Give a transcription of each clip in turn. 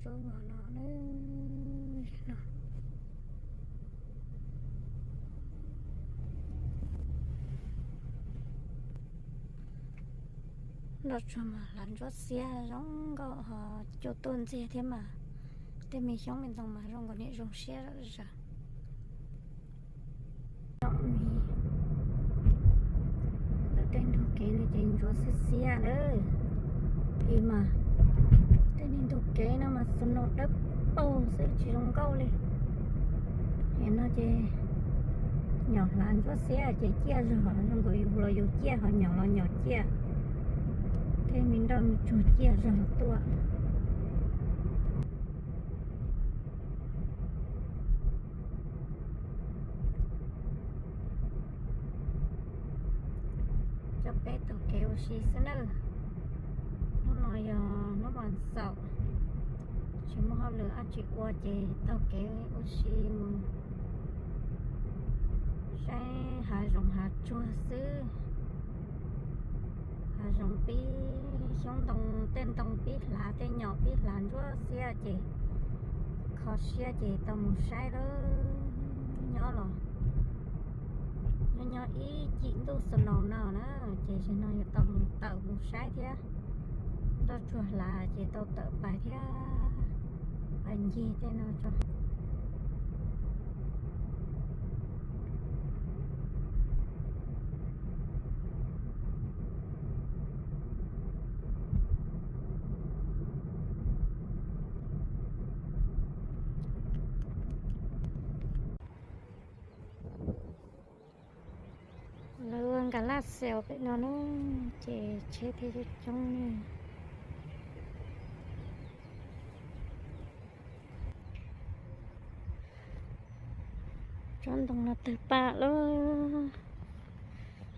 Tsob vag no, no. Nroj tsuag mas hlav ntsuab xiab zoo nkauj ho cua tuaj ntxiag thiab mas tej me xyoob me ntoo mas zoo nkaus niam zoo siab zom zaws. Tej ntug kev no ces ntsuab xiab xiab lawm. Ib mas tej niag ntug kev no mas snow dawb paug xwb tsis zoo nkauj li. Nim no ces nyom hlav ntsuab xiab ces ciaj zog, zoo nkaus yus los yus ciaj ho nyom los nyom ciaj. Tej me nroj me tsuag ciaj zog tuaj. Coj peb taug kev ua si xwb nawb. Hnub no yog hnub vas xaum, tsis muaj hauj lwm dab tsi ua ces taug kev ua si mus saib hav zoov hav tsuag xwb. Hav zoov pib xyoob ntoo, tej ntoo pib hlav, tej nyom pib hlav ntsuab xiab ces kho siab ces tau mus saib lawm. Nyob los nyob nyob ib cim ntuj snow no na, ces zaum no yuav tau mus tawm mus saib thiab. Nroj tsuag hlav ces tau tawm pais thiab, pais ncig tej no tso. Lawv ua nkas laj xaus pem no na, ces tsheb thiaj coob coob. Tsob ntoo no tawg paj lawm.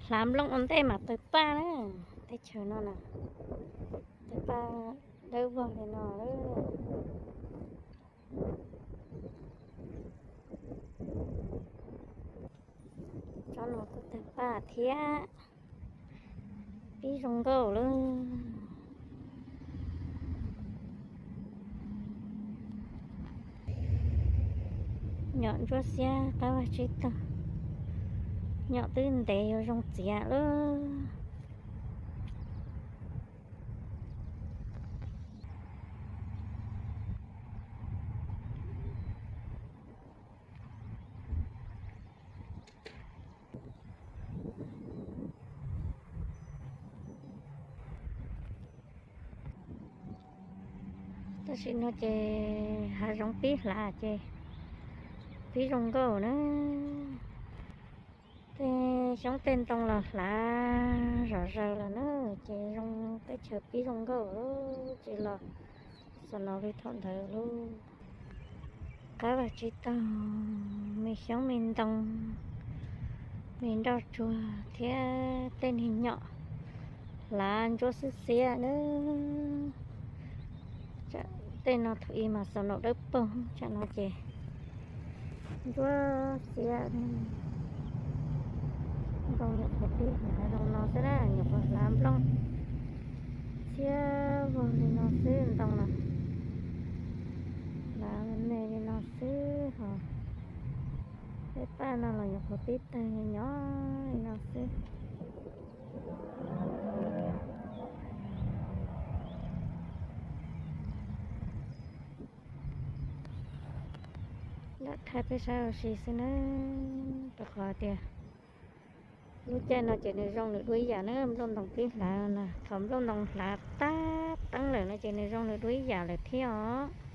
Hlav nplooj ua ntej mas tawg paj na. Teb chaws no na, tawg paj dawb vog li no. Tsob no kuj tawg paj thiab, pib zoo nkauj lawm. Nyom ntsuab xiab qab vag tsib taug, nyom twb ntev yuav zoo txiav lawm. Tam sim no ces hav zoov pib hlav ces pib zoo nkauj na. Tej xyoob tej ntoo los hlav zom zaws lawm na, ces zoo teb chaws pib zoo nkauj ces los snow li thaum ntawd lauj. Qab vag tsib taug, me xyoob me ntoo, me nroj tsuag thiab tej niag nyom hlav ntsuab xwb xiab na. Tej no thaum ub mas snow dawb paug, tsam no ces ntsuab xiab. Ntoo nyuam qhuav pib hlav zoo no xwb na, nyuam qhuav hlav nplooj txhiab vog li no xwb ntoo no. Hlav me me li no xwb ho. Peb paj no los nyuam qhuav pib tawg nyob li no xwb. Lam thaij peb saib ua si xwb na, rau qhov tias lub caij no ces nws zoo nws dua ib yam na, nplooj ntoo pib hlav na, thaum nplooj ntoo hlav tab teeb lawm no ces nws zoo nws dua ib yam lawm thiab os.